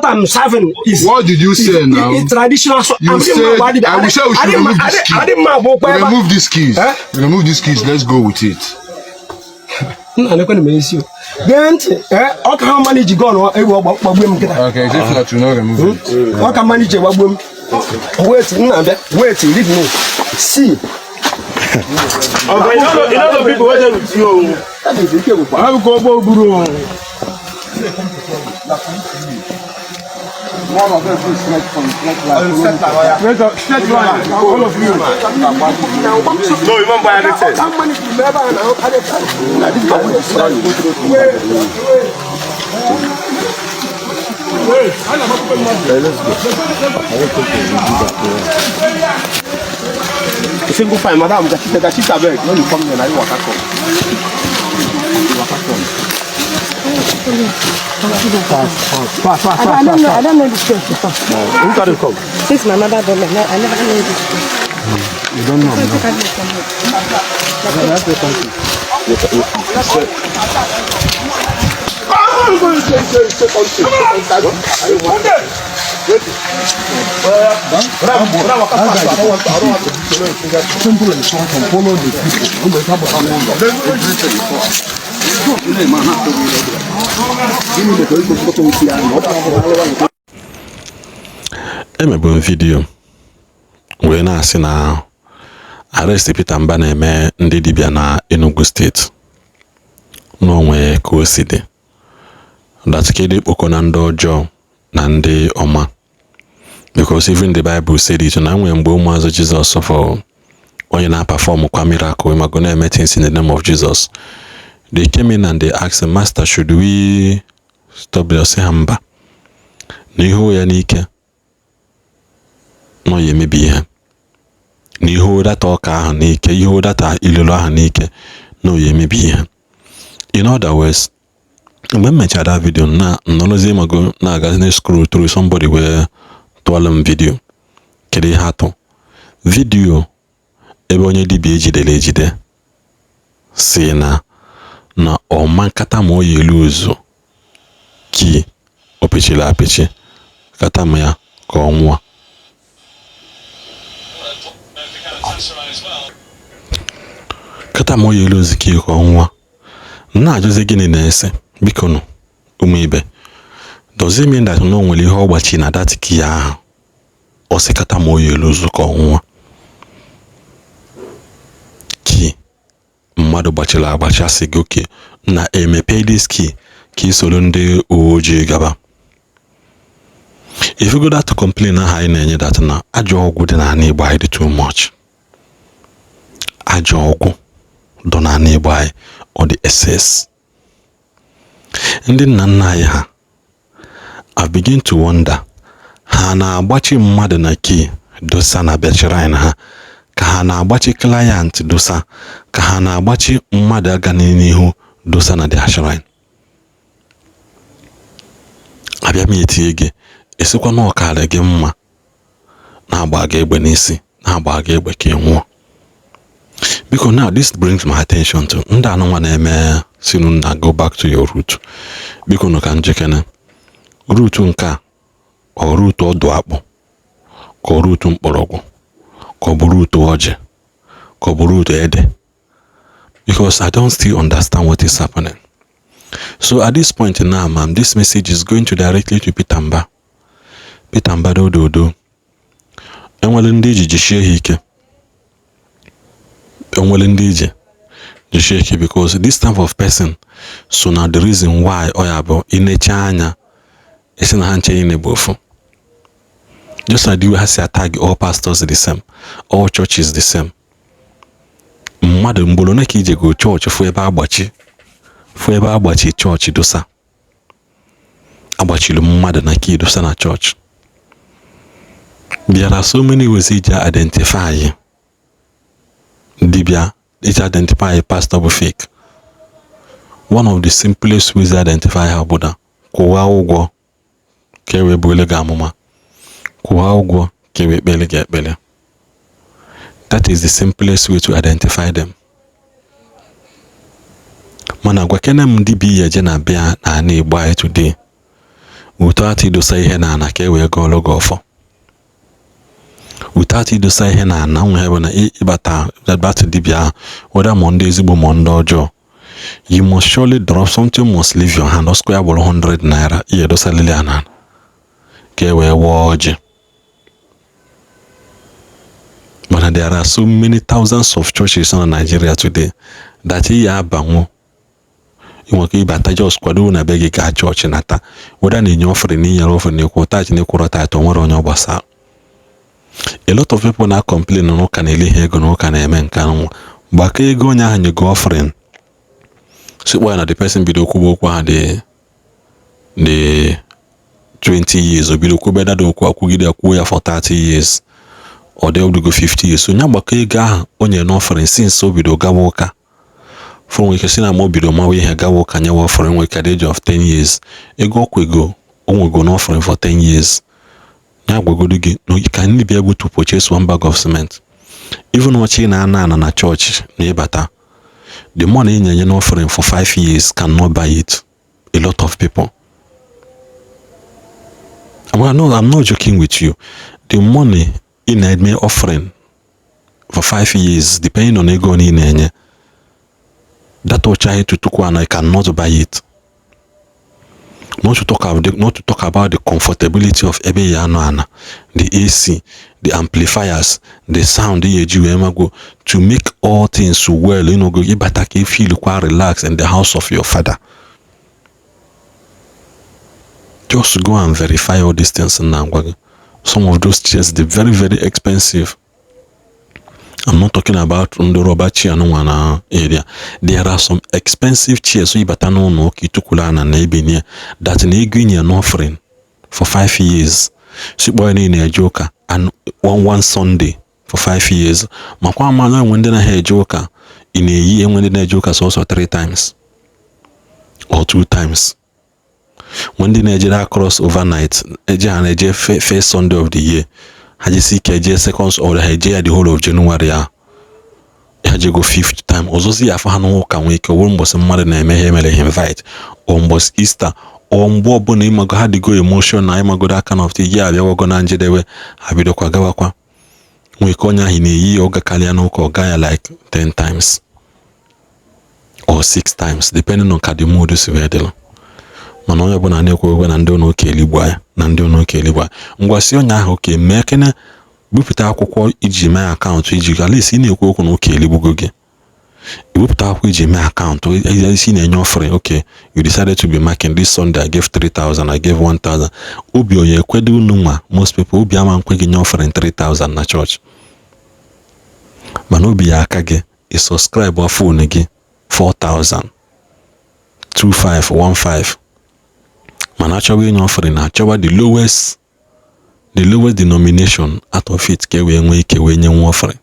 I'm serving is What did you say now? is traditional. So You said, I will say we should remove this key. Remove these keys. Eh? Remove these keys. Let's go with it. Nna nekwe na esi o. Gee ntị, ọ ka ha mma na iji gun egbe gbagbuo m nkịta. Okay, if not, you not remove it. Ọ ka mma na iji gbagbuo m. Wait, nna bịa. Wait, leave me. See. Oga, you know the people wey dey with you o. That is ike gwụkwa. Ha bụ ọgbọ gburu o. Straight line, all of you. No, you won't buy anything. Ọ ka mma na iji mee ebe a na na this guy will destroy you. Wait. Single fine, madam, gachita abeg. When you come here, na you waka come. You waka come. Pass, pass, pass, I pass, don't know. pass. I don't know this place before. Who carry come? Since my mother died, I never know this place. You don't know. So No. take me from here. Simple instruction. Follow the people. Emebụ m video wee na-asị na arrest Peter Mba na-eme ndị dibịa na Enugu Steeti n'onwe ka o si dị that kedu ikpokọ na ndị ọjọọ na ndị ọma, because even the Bible said it na nwee mgbe ụmụazụ Jizọs for onye na-perform kwa miracle mago na-eme things in the name of Jesus, they came in and they asked the master, should we stop? Sị ha mba, na ihu ya n'ike nọ ya emebi ihe, na ihe data ọka ahụ n'ike, ihe data ilulu ahụ n'ike na ya emebi ihe. In other words, mgbe m mechara that video na nnọrọzie mago na-agazi na scroll through, somebody wee tụọla m video. Kedu ihe atụ video ebe onye dibịa ejidere ejide si na ọma nkata ma o yi elu ụzọ kii o pechiri apechi kata m ya ka ọ nwụọ, kata ma o yi elu ozu kii ka ọ nwụọ. Na-ajụzi gịnị na-ese? Biko nụ ụmụ ibe, does it mean that na o nwere ihe ọgbachi na that key ahụ ọ sị kata ma o yi elu ụzọ ka ọ nwụọ? Key mmadụ gbachiri agbachi asị gị oke na emepe this key ka ị soro ndị uwe ojii gaba. If you go that complain ahụ anyị na-enye that na ajọ ọgwụ dị n'ala Igbo anyị dị too much. Ajọ ọgwụ dọ n'ala Igbo anyị ọ dị excess. Ndị nna nna anyị ha, I begin to wonder, ha na-agbachi mmadụ na key dosa na bịa shrine ha, ka ha na-agbachi client dosa, ka ha na-agbachi mmadụ aga n'ihu dosa na their shrine. Abịa m etinye gị esikwa na ọkara gị mma na-agba gị egbe n'isi, na-agba gị egbe ka ị nwụọ. Because now this brings my attention to ndị anụnwa na-eme sinu na go back to your root. Biko nụ ka njikere root nke a, ọ root ọdụ akpụ, ka ọ root mkpọrọgwụ, ka ọ bụ root ọjị, ka ọ bụ root ede, because I don't still understand what is happening. So at this point now, ma'am, this message is going to directly to Peter Mba. Peter Mba dododo, enwere ndị iji jichie ha ike, enwere ndị ije jichie ike, because this type of person so na the reason why ọ ya bụ inecha anya esi na ha nche niile bụ ofu. Just like the way ha si tag all pastors the same, all churches the same. Mmadụ mgboro ole ka ije go chọọchị fụ ebe agbachi, fụ ebe agbachi chọọchị dosa, agbachiri mmadụ na key dosa na chọọchị. There are so many ways iji identify dibịa, iji identify pastor bụ fake. One of the simplest ways to identify ha bụ na kwụwa ụgwọ ka e wee buole gị amụma, kwụwa ụgwọ ka e wee kpele gị ekpele. That is the simplest way to identify them. Mana gwakene m dibịa eje na bịa na ana Igbo anyị today Without idosa ihe n'ala ka e wee gọọlụ gị ọfọ, without idosa ihe n'ala nwe bụ na ịbata batụ dibịa ahụ, whether ma ndị ezigbo ma ndị ọjọọ, you must surely drop something, must leave your hand. Ọsụkwa ya bụrụ 100 naira, ihe edosalili ya n'ala ka e wee wụọ ọjị. Mana there are so many thousands of churches na Nigeria today that ihe abanwu inwere ịbata, just kwado na be gị gaa chọọchị nata, whether na-enye offering na inyere offering, na-ekwu tithe na ekwuro tithe, o nwere onye ọ gbasara. A lot of people na complain na ụka na-ele ha ego, na ụka na-eme nke nwa. Gbakọ ego onye ahụ nyego offering, sikpọ ya na the person bido kwuba okwu ahụ dị 20 years, o bido kwube dada okwu, akwugide ya, kwuo ya for 30 years, ọ dị odugo 50 years. Onye agbakọ ego ahụ o nyere n'offering since o bido gawa ụka fụrụ, nwere ike si na ma o bido mawa ihe gawa ụka nyewe offering, nwere ike at the age of 10 years, ego ọ kwego o nwego n'offering for 10 years, ya gwagodo gị no, you can be able to purchase one bag of cement. Even ọchị na-ana ana na chọọchị na ịbata, the money ị na-enye n'offering for 5 years cannot buy it. A lot of people, well, no, I'm not joking with you. The money ị na-eme offering for 5 years, depending on ego ị na-enye, that ọcha ahụ tutukwa na, I cannot buy it. Not to talk about the comfortability of ebe ya anọ ana, the AC, the amplifiers, the sound ya eji wee mago to make all things well. Go ịbata ka feel kwa relax in the house of your father. Just go and verify all these things na ngwa gị. Some of those chairs, they very very expensive. I'm not talking about ndị rọba chair nwa na area. There are some expensive chairs, so ịbata n'ụlọ ụka, ịtụkwula ana na ebenie that na ego inye n'offering for 5 years, sikpọ ya niile eje ụka and one one Sunday for 5 years. Makwa ama na enwe ndị naghị eje ụka ị na-eyi, enwe ndị na-eje ụka sọsọ three times or two times, nwe ndị na-ejere across overnight eje, ha na-eje first Sunday of the year, ha jesi ike eje second, or ha eje ya the whole of January ahụ, ha jego fifth time ọzọzi ya afọ ha n'ụka. Nwee ike ọwụrụ mbọsị mmadụ na-eme ihe emere ha invite, or mbọsị Easter, or mgbe ọbụla ịmago ha dịgo emotion na ịmagodo aka na ọfụta ya abịawago na njedebe, ha bidokwa gawakwa. Nwee ike onye ahụ na-eyi ya ọ gakarịa n'ụka, ọ gaa ya like 10 times or 6 times, depending on ka the mood si wee dịlụ. Mana onye ọbụla na-ekwe ekwe na ndị ụlọ ụka eligbo ya na ndị ụlọ ụka eligbo ya, ngwa, si onye ahụ oke mee kene bupụta akwụkwọ iji mee account, iji at least ị na-ekwu okwu na ụka eligbugo gị, iwepụta akwụkwọ iji mee account isi na-enye offering. Okay, you decided to be marking this Sunday, I gave 3000, I gave 1000. Obi onye ekwedo unu nwa? Most people, obi ama nkwe gị nye offering 3000 na church, mana obi ya aka gị ị subscribe phone gị 4000 2515. Mana achọwa inye offering na achọwa the lowest denomination out of it ka e wee nwee ike wee nye nwa offering.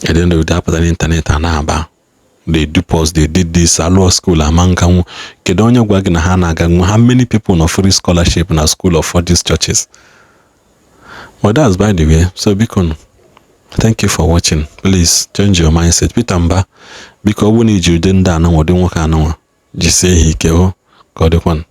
At the end of the day, apụta n'internet a na-aba, they dupe us, they did this, alụọ school ama nkanwu. Kedu onye gwa gị na ha na-aga nwu? How many people nọ free scholarship na school of for these churches? But that's by the way. So biko, thank you for watching. Please change your mindset. Peter Mba, biko, ọ bụrụ na iji ụdị ndị anụnwa, ụdị nwoke anụnwa, jisie ha ike hụ ka ọ dịkwanụ.